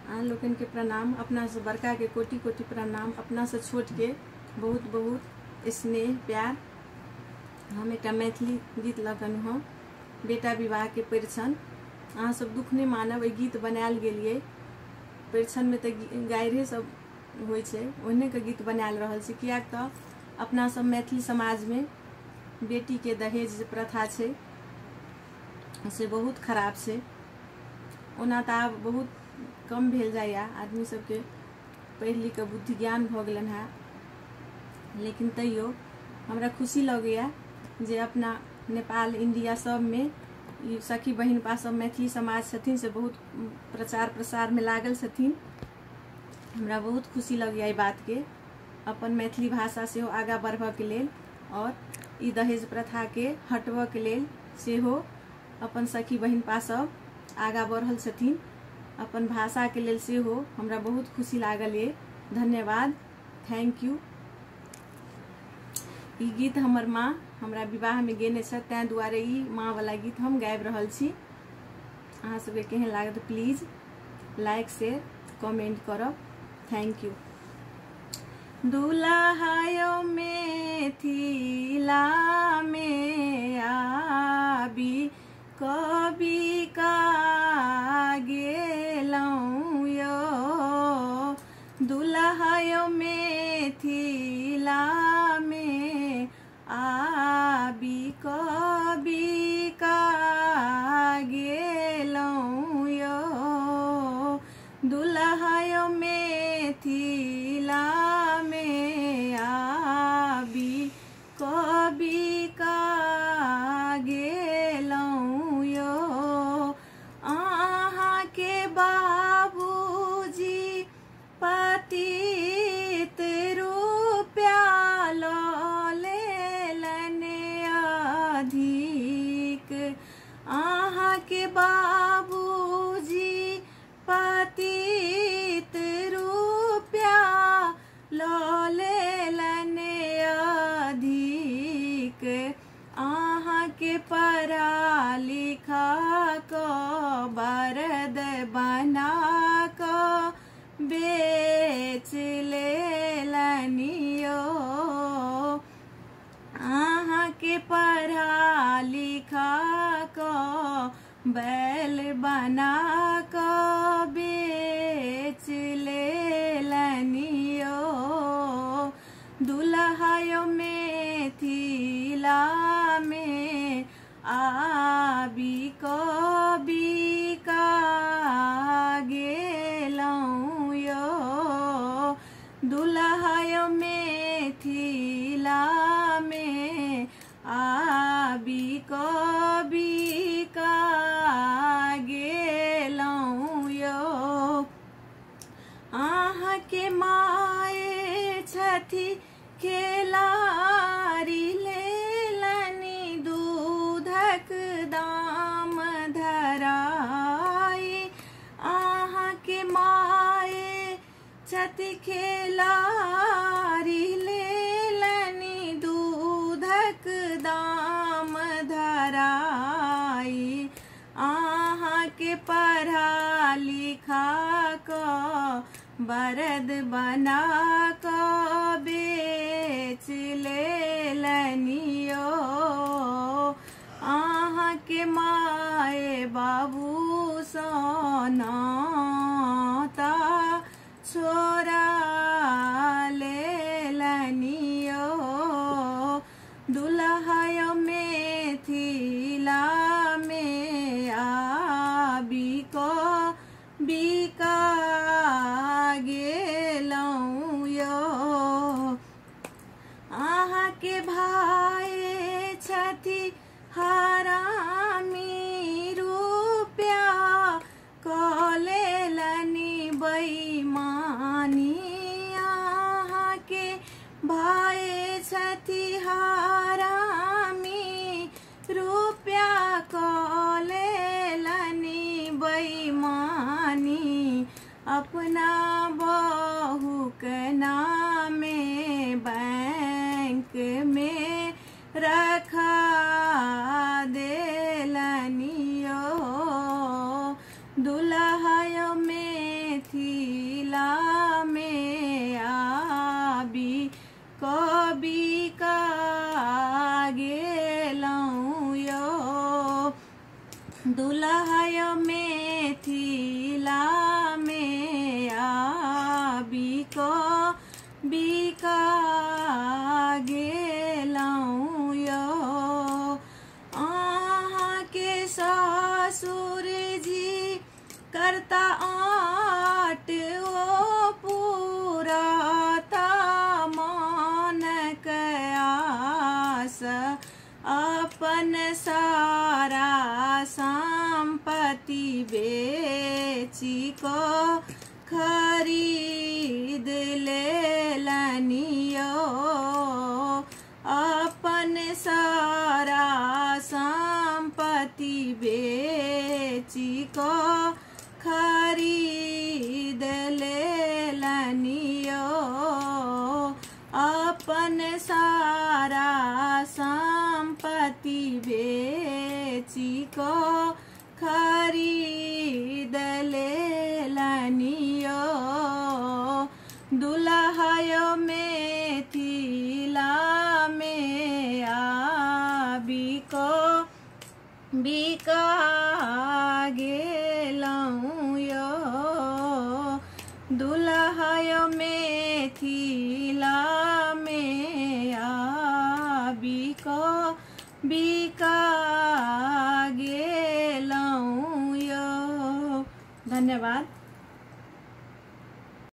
अहाँ लोकनिके प्रणाम, अपनासँ बड़काके कोटि कोटि प्रणाम, अपनासँ छोटके बहुत बहुत स्नेह प्यार। हम एकटा मैथिली गीत लऽ कऽ हँ, बेटा विवाहके परिछन। अहाँ सब दुख नहि मानब, एहि गीत बनायल गेलियै परिछनमे तऽ गाइरे सब होइ छै, ओहने के गीत बनायल रहल छी। किएक तऽ अपना सब मैथिली समाजमे बेटीके दहेज जे प्रथा छै से बहुत खराब छै। ओना तऽ आब बहुत कम भेल जाइए, आदमी सबके पढ़ि लिख कऽ बुद्धि ज्ञान भऽ गेलनि हेँ, लेकिन तैयो हमरा खुशी लगैए जे अपना नेपाल इंडिया सबमे ई सखी बहिनपा सब मैथिली समाज छथिन से बहुत प्रचार प्रसारमे लागल छथिन। हमरा बहुत खुशी लगैए एहि बातके, अपन मैथिली भाषा सेहो आगाँ बढ़बऽके लेल और ई दहेज प्रथाके हटबऽके लेल सेहो अपन सखी बहिनपा सब आगाँ बढ़ल छथिन। अपन भाषाके लेल सेहो हमरा बहुत खुशी लागल ये। धन्यवाद, thank you. ई गीत हमर माँ हमरा विवाहमे गेने छथि, ताहि दुआरे ई माँवला गीत हम गाबि रहल छी। अहाँ सबके केहन लागत प्लीज लाइक शेयर कमेंट करब। Thank you. दुल्हा मिथिला में आबी कवि का गेलहुँ यो, दुल्हा मिथिला में आबी कवि का गेलहुँ यो, दुल्हा मिथिला में आबी कवि का गेलहुँ यो। अहाँके बाबूजी पतित रुपया लऽ लेलनि अधिक, अहाँके बाबूजी पतित रुपया लऽ लेलनि अधिक, अहाँके पढ़ा लिखा कऽ बरद बना कऽ बेच लेलनि यो, अहाँके पढ़ा लिखा कऽ बैल बना कऽ बेच लेलनि यो, दुल्हा मिथिला में आबी कवि का गेलहुँ यो, दुल्हा मिथिला में आबी कवि का गेलहुँ यो। अहाँके माए छथि खेलारी लेलनि दूधक दाम धराई, अहाँके माए छथि खेलारी लेलनि दूधक दाम धराई, अहाँके पढ़ा लिखा कऽ बरद बना कऽ बेच लेलनि यो, अहाँके माए बाबू सँ नाता छोड़ा लेलनि यो, दुल्हा मिथिला में आबी कऽ बिका गेलहुँ यो। अहाँके भाई छथि हरामी रुपया कऽ लेलनि बेईमानी, अहाँके भाई छथि हरामी रुपया कऽ लेलनि बेईमानी, अपना बहुक नामे बैंक में रखा देलनि यो, दुल्हा मिथिला मिथिला में आबि कऽ बिका गेलहुँ यौ। अहाँके ससुर जी करता आट ओ पूरा मान कयास, अपन सारा संपत्ति बेची कऽ खरीद लेलनि यौ। अपन सारा संपत्ति बेची कऽ खरीद लेलनि यौ। अपन सारा संपत्ति बेची कऽ खरीद लेलनि यौ। दुल्हा मिथिला में आबि कऽ बिका गेलहुँ यौ। दुल्हा मिथिला में आबि कऽ बिका गेलहुँ यौ। धन्यवाद।